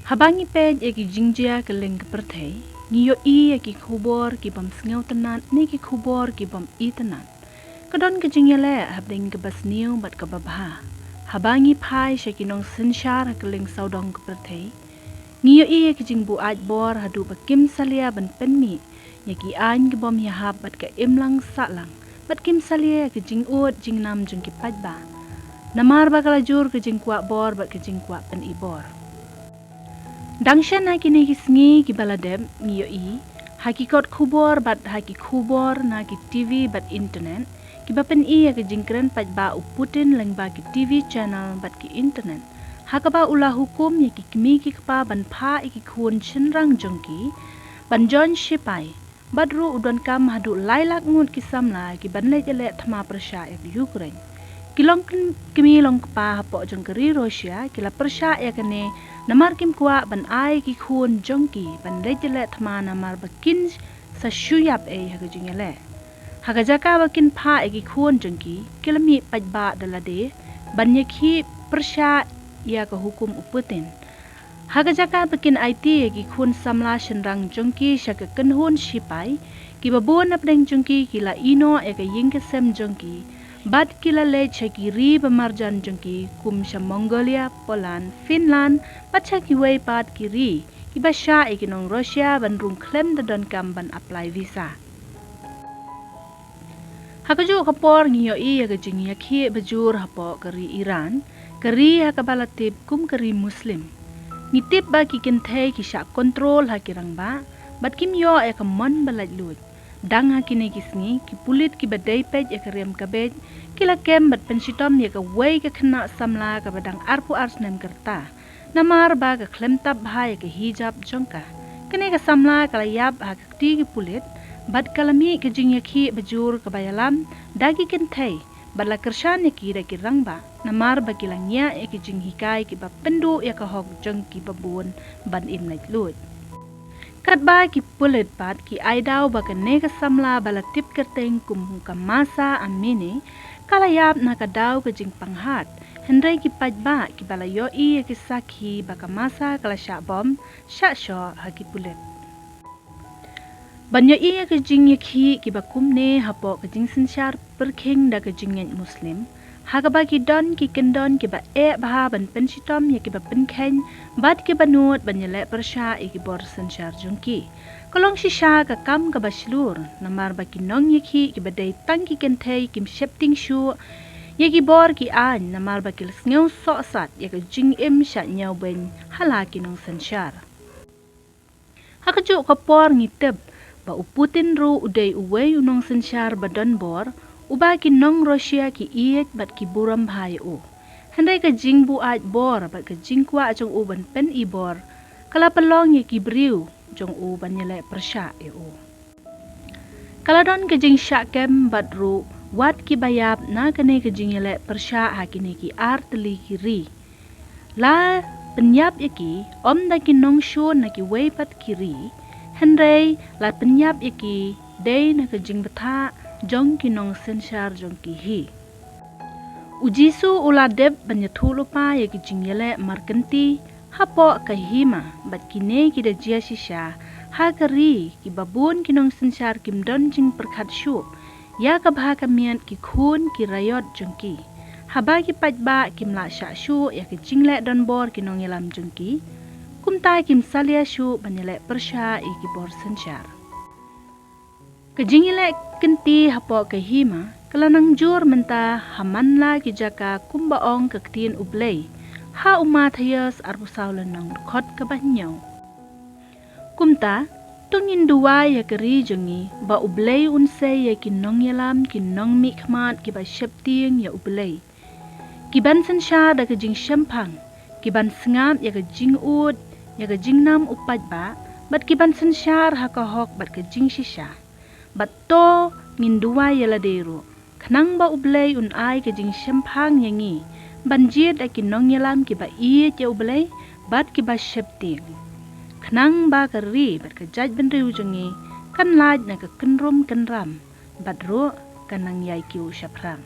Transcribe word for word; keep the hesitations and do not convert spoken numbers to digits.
Haba ngi peit ïa ki jingjia kylleng ka pyrthei, ngi ïohi ïa ki khubor ki bym sngewtynnad ne ki khubor ki bym itynnad. Ka don ka jingïaleh hapdeng kaba sniew bad kaba bha. Haba ngi phai sha ki nongsynshar ha kylleng sawdong ka pyrthei, ngi ïohi ïa ki jingbuaid bor haduh ba kim salia ban pynmih ïa ki aiñ ki bym ïahap bad ka imlang sahlang, bad kim salia ïa ki jingud jingnam jong ki paidbah. Namar ba ka la jur ka jingkwah bor bad ka jingkwah pyni bor. Dang shen ha kine ki sngi kiba la dep, ngi ïohi ha ki kot khubor bad ha ki khubor na ki T V bad internet, kiba pyni ïa ka jingkren paidbah u Putin lyngba ki T V channel bad ki internet, ha kaba u la hukum ïa ki kmie ki kpa ban phah ïa ki khun shynrang jong ki ban join shipai. Bad ruh u donkam haduh lai lak ngut ki samla ki ban leit ïaleh thma pyrshah ïa ka Ukraine. Ki longkmie longkpa hapoh jong ka ri Russia ki la pyrshah ïa kane namar kim kwah ban ai ki khun jong ki ban leit ïaleh thma namar ba kin sa shu ïap ei ha ka jingïaleh. Ha ka jaka ba kin phah ïa ki khun jong ki, ki la mih paidbah da lade ban ïakhih pyrshah ïa ka hukum u Putin. Ha ka jaka ba kin aiti ïa ki khun samla shynrang jong ki sha ka kynhun shipai, kiba bun hapdeng jong ki ki la ïehnoh ïa ka ïing ka sem jong ki bad ki la leit sha ki ri ba marjan jong ki kum sha Mongolia, Poland, Finland bad sha kiwei pat ki ri kiba shah ïa ki nong Russia ban rung khlem da donkam ban apply visa. Ha kajuh ka por ngi ïohi ïa ka jingïakhih bajur hapoh ka ri Iran, ka ri ha kaba la tip kum ka ri Muslim. Ngi tip ba ki kynthei ki shah kontrol ha ki rangbah bad kim ïoh ïa ka mon ba laitluid. Dang ha kine ki sngi, ki pulit kiba dei peit ïa ka riam ka beit ki la kem bad pynshitom ïa kawei ka khynnah samla kaba dang arphew ar snem ka rta namar ba ka khlem tap bha ïa ka hijab jong ka. Kane ka samla ka la ïap ha ka kti ki pulit bad ka la mih ka jingïakhih bajur kaba ïalam da ki kynthei bad la kyrshan ïa ki da ki rangbah namar ba ki la ngiah ïa ki jinghikai kiba pynduh ïa ka hok jong kiba bun ban im laitluid. Katba ki pulit pat ki ai daw ba kane ka samla ba la tip kyrteng kum ka Mahsa Amini ka la ïap na ka daw ka jingpanghad, hynrei ki paidbah kiba la ïohi ïa ki sakhi ba ka Mahsa ka la shah bom, shah shoh ha ki pulit. Ban ïohi ïa ka jingïakhih kiba kumne hapoh ka jingsynshar pyrkhing da ka jingngeit Muslim, ha kaba ki don ki kyndon kiba eh bha ban pynshitom ïa kiba pynkheiñ bad kiba nud ban ïaleh pyrshah ïa ki bor synshar jong ki. Ka long shisha ka kam kaba shlur namar ba ki nongïakhih kiba dei tang ki kynthei kim sheptieng shuh ïa ki bor ki aiñ namar ba ki la sngew sohsat ïa ka jingim shah ñiewbeiñ ha la ki nongsynshar. Ha kajuh ka por ngi tip ba u Putin ruh u dei uwei u nongsynshar ba don bor, uba ki nong Russia ki ïeit bad ki burom bha ïa u. Hynrei ka jingbuaid bor bad ka jingkwah jong u ban pyni bor ka la pynlong ïa ki briew jong u ban ïaleh pyrshah ïa u. Ka la don ka jingshah kem bad ruh wat kiba ïap na kane ka jingïaleh pyrshah ha kine ki ar tylli ki ri. La pynïap ïa ki ym da ki nongshun na kiwei pat ki ri, hynrei la pynïap ïa ki dei na ka jingbthah jong ki nongsynshar jong ki hi. U Jisu u la dep ban ïathuh lypa ïa ki jingïaleh markynti hapoh ka hima bad kine ki da jia shisha ha ka ri kiba bun ki nongsynshar kim don jingpyrkhat shuh ïa ka bha ka miat ki khun ki raiot jong ki. Haba ki paidbah kim lah shah shuh ïa ka jingleh donbor ki nongïalam jong ki, kumta kim salia shuh ban ïaleh pyrshah ïa ki bor synshar. Ka jingïaleh kynti hapoh ka hima ka la nang jur mynta ha man la ki jaka kumba ong ka ktien U Blei ha u Mathaios arphew saw lynnong dkhot kaba hynñiew. Kumta, to ngin duwai ïa ka ri jong ngi ba U Blei un sei ïa ki nongïalam ki nongmihkhmat kiba sheptieng ïa U Blei, ki ban synshar da ka jingshemphang, ki ban sngap ïa ka jingud, ïa ka jingnam u paidbah, bad ki ban synshar ha ka hok bad ka jingshisha. Bad to ngin duwai ïa lade ruh, khnang ba U Blei un ai ka jingshemphang ïa ngi ban jied da ki nongïalam kiba ïeit ïa U Blei bad kiba sheptieng, khnang ba ka ri bad ka jaitbynriew jong ngi kan lait na ka kynrum kynram bad ruh kan nang ïai kiew shaphrang.